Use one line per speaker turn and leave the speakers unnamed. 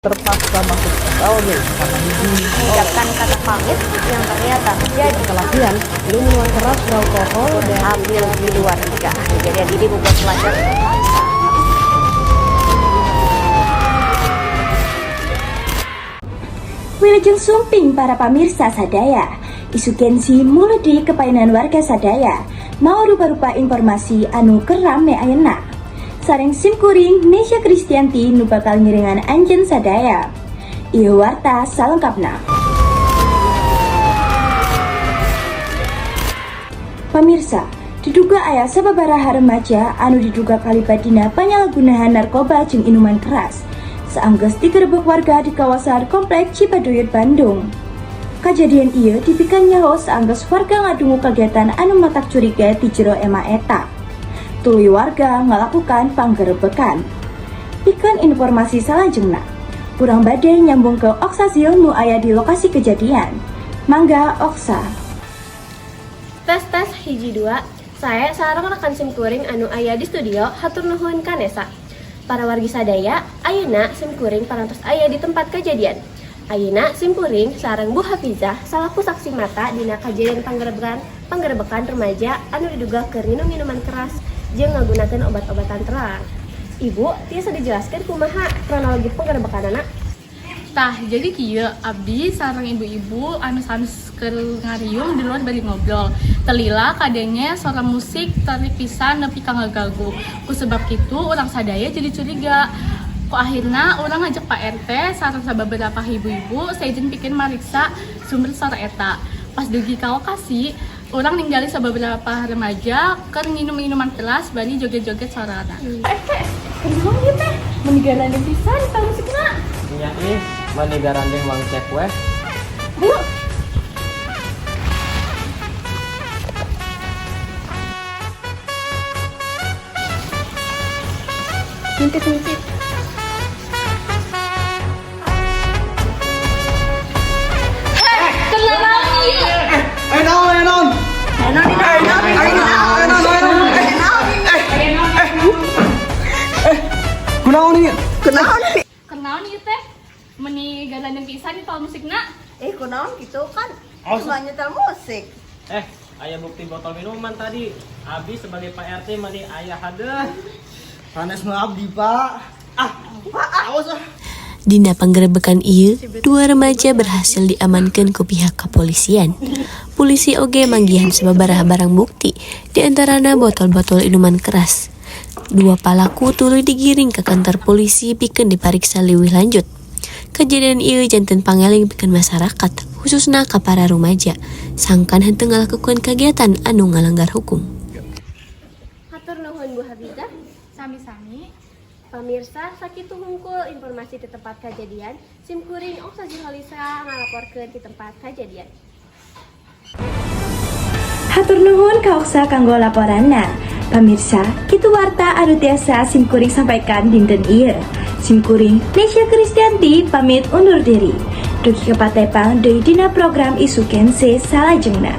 Terpaksa masuk SLB karena hiji.
Mengucapkan kata pamit yang ternyata menjadi
Latihan, minum minuman keras beralkohol dan
hamil di luar nikah. Kejadian ini membuat pelajar terpaksa.
Wilujeng sumping para pamirsa sadaya. Isu Kenzi mulai di kepainan warga sadaya. Mau rupa-rupa informasi anu keur rame ayeuna. Sareng simkuring Nesya Kristianti nu bakal ngiringan anjeun sadaya. Ieu warta salengkapna. Pamirsa, diduga aya sababaraha remaja anu diduga kalibat dina penyalahgunaan narkoba jeung inuman keras. Saanggeus digerebek warga di kawasan Komplek Cibaduyut, Bandung. Kajadian ieu dipikan nyaho saanggeus warga ngadungu kegiatan anu matak curiga di jero emah eta. Tuluy warga ngalakukan panggerebekan. Pikeun informasi salajengna, urang bade nyambung ke Oksazil nu aya di lokasi kejadian. Mangga, Oksa.
Tes tes hiji dua, saya sareng rekan simkuring anu aya di studio, hatur nuhun ka Nesa. Para wargi sadaya, ayeuna simkuring parantos aya di tempat kejadian. Ayeuna simkuring sareng Bu Hafizah salaku saksi mata dina kejadian panggerebekan remaja anu diduga keur minum minuman keras jeung ngagunakeun obat-obatan terlarang. Ibu, tiasa dijelaskan kumaha kronologi penggerebekanana?
Tah, jadi kieu, abdi sareng ibu-ibu anu sanes keur ngariung di luar bari ngobrol. Teu lila kadenge suara musik terik pisan nepi ka ngagagu. Ku sebab kitu urang sadaya jadi curiga. Ku akhirna urang ngajak Pak RT sareng beberapa ibu-ibu sejen pikeun mariksa sumber suara eta. Pas dugi ka lokasi, urang ninggali beberapa remaja keur nginum minuman keras bari joget-joget sorana. Pak RT, kunaon ieu teh? Meni garandeng pisan tah musikna.
Nya ih, mani garandeng wang cek weh.
Bu.
Ngintip ngintip.
Kenalan ieu.
Eh, naon, eh, naon? Eh, naon, eh, naon, eh, naon, eh, naon, eh, eh, eh, kunaon ieu? Kunaon?
Kenaon ieu teh? Meni garandeng pisan di musikna.
Eh, kunaon gitu kan? Cuma nyetel musik.
Eh, aya bukti botol minuman tadi. Abi sebagai Pak RT mani aya hadeh.
Sanes nu abdi, Pak. Ah, Pak, awas ah.
Dina panggerebekan ieu, dua remaja berhasil diamankan ku pihak kepolisian. Polisi oge manggihan sababaraha barang bukti, di antarana botol-botol minuman keras. Dua palaku tuluy digiring ke kantor polisi pikeun dipariksa leuwih lanjut. Kejadian ieu janten pangeling pikeun masyarakat, khususna ka para rumaja, sangkan henteu ngalakukeun kegiatan anu ngalanggar hukum.
Hatur nuhun, Bu Hafizah.
Sami-sami.
Pamirsa, sakitu hungkul informasi di tempat kejadian. Simkuring Oksa Holisa ngalaporkeun di tempat kejadian.
Hatur nuhun ka Oksa kanggo laporanna. Pamirsa, kitu warta anu tiasa simkuring sampaikan dinten ieu. Simkuring Nesya Kristianti pamit undur diri. Dugi ka patepang deui dina program Isu Kense salajengna.